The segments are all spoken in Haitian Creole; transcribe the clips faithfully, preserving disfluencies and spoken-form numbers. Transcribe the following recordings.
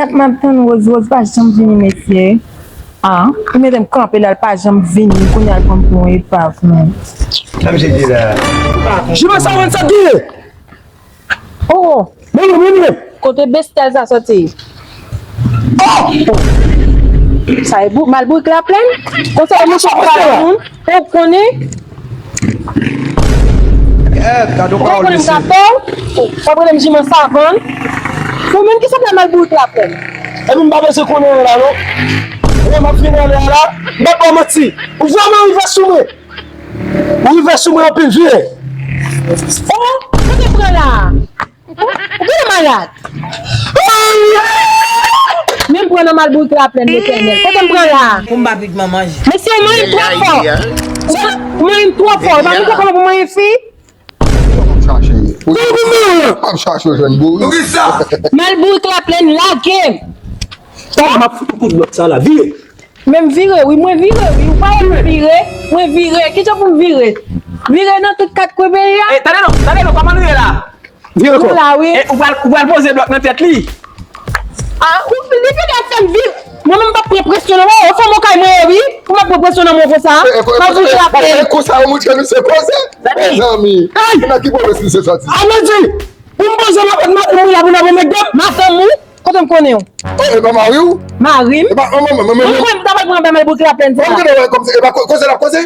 Dat m ap tann Rose, Rose pa janm vini, mesye. Ah, ou mete m kanpe la, l pa janm vini, kounye a l pran m pou yon epav, non. Sa misye di la? Jiman sa, sa ki ye? Oh! Mwen, mwen, mwen. Kote bestyal sa soti? Oh! Sa e bou, malbourik laplèn? Konsa yo mouche pou pale moun, ou konnen? Ou pa konnen m ka pè w? Ou pa konnen m jiman savann? Ou menm ki sanble malbourik laplèn? Epi m pa bezwen konnen anyen la, non. Mwen, m ap vin anlè a la, m pa ba w manti. Ou vrèman rive sou mwen. Ou rive sou mwen anpil vye. Oh, kote m pran la? Ou genlè malad. Men m pran nan malbourik laplèn, Letènèl. Kote m pran la? Pou m pa pik manman. Mesye, ou manyen m twò fò. Ou manyen m twò fò. Ou pa konn kòman pou manyen fi? Ap chache. Ap chache jwenn bouri. Malbourik laplèn lage m. Talè m ap fout ou kout bòt sa la. Vire. Men m vire, wi, mwen vire, wi. Ou pa wè m vire? Mwen vire. Kijan pou m vire? Vire nan tout kat kwen peyi a? Eh, tande non, tande non, kòman nou ye la? Vire kò. Nou la, wi. Eh, ou pral, ou pral poze blòk nan tèt li. Ah, ou, li vin ap fè m vire. Mwen menm m p ap pran presyon nan mwen, fò mwen kay mwen ye, wi. Pou m ap pran presyon nan mwen konsa. M ap vire la pè. Konsa, ou montre nou se poze. Mezanmi. Nan ki pwovens misye soti? Ann di, pou m poze m ap met madanm ou la pou n ap met dòm. Madanm ou? Kote m konnen w? E pa mari w? Mari m? E pa, mwen, mwen, mwen, mwen. Mwen, mwen, m ta pral pran bèl bourik laplèn sa. Mwen, mwen, mwen, kòmsi, e pa ko-, koze l ap koze?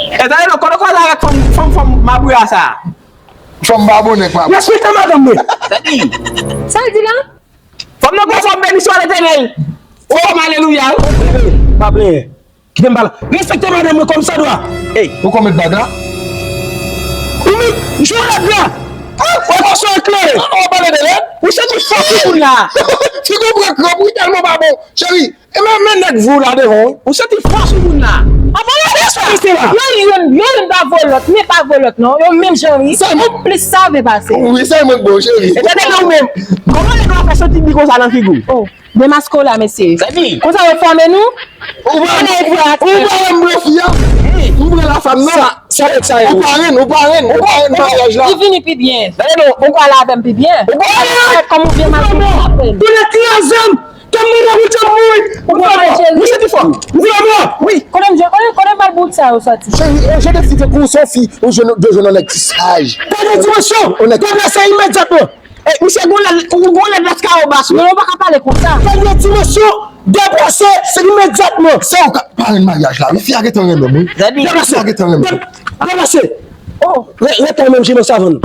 E tande non, kote w koze avèk fanm, fanm, fanm mabouya sa? Fanm babonèk, mabouya. Respekte madanm mwen. Sa l di la? Fanm nan gwo fanm beni swa Letènèl. O, fanm alelouya. Pa plenyen. Kite m pale. Respekte madanm mwen kòmsadwa. Ey. Ou konn met bag la? Ou menm, jwe lèd la. Ah, ou ap sou eklere. Ah, ou pale de lèd? Ou santi fòs sou moun la. Ti konpran kranp, wi, tèlman pa bon. Cheri, e men, men nèg vou la devan, wi. Ou santi fòs sou moun la. Apa la de sa? Yo youn, yo youn pa vo lòt, men pa vo lòt non. Yo menm jan, wi. Ou plis save pase. Wi, sèlman k bon, cheri. E tande non ou menm. Kòman lè nou ap fè santi di konsa nan figi w? Oh. Demaske w la, mesye. Konsa yo fòme nou. Ou pa, ou pa wè m blòf ya? M pran la fanm nan. Sa, sa nèg sa yo. Ou pa renn, ou pa renn, ou pa renn maryaj la. Li vini pi byen. Tande non. Ou pral avè m pi byen. Ou pa renn. Kòm ou vye mal pou apèn. Pou nèg kraze m. Kòm mwen la, mwen ap mouri. Ou pa renn. Mwen se pi fò. Ou pa renn. Wi. Konnen, konnen, konnen mal bout sa yo soti. Cheri, e, je te fi te kou son fi, ou jwenn, de jwenn yon nèg ti saj. Pèdi dimansyon. Deplase imedyatman. E, misye gon lèd, gon lèd Laskawobas, men ou pa ka pale konsa. Fè yon dimansyon, deplase imedyatman. Se ou k ap parenn maryaj la, wi. Fi a gentan renmen m, wi. Fi a gentan renmen m. Deplase. Oh, re-, rete menm, Jimmy Savann.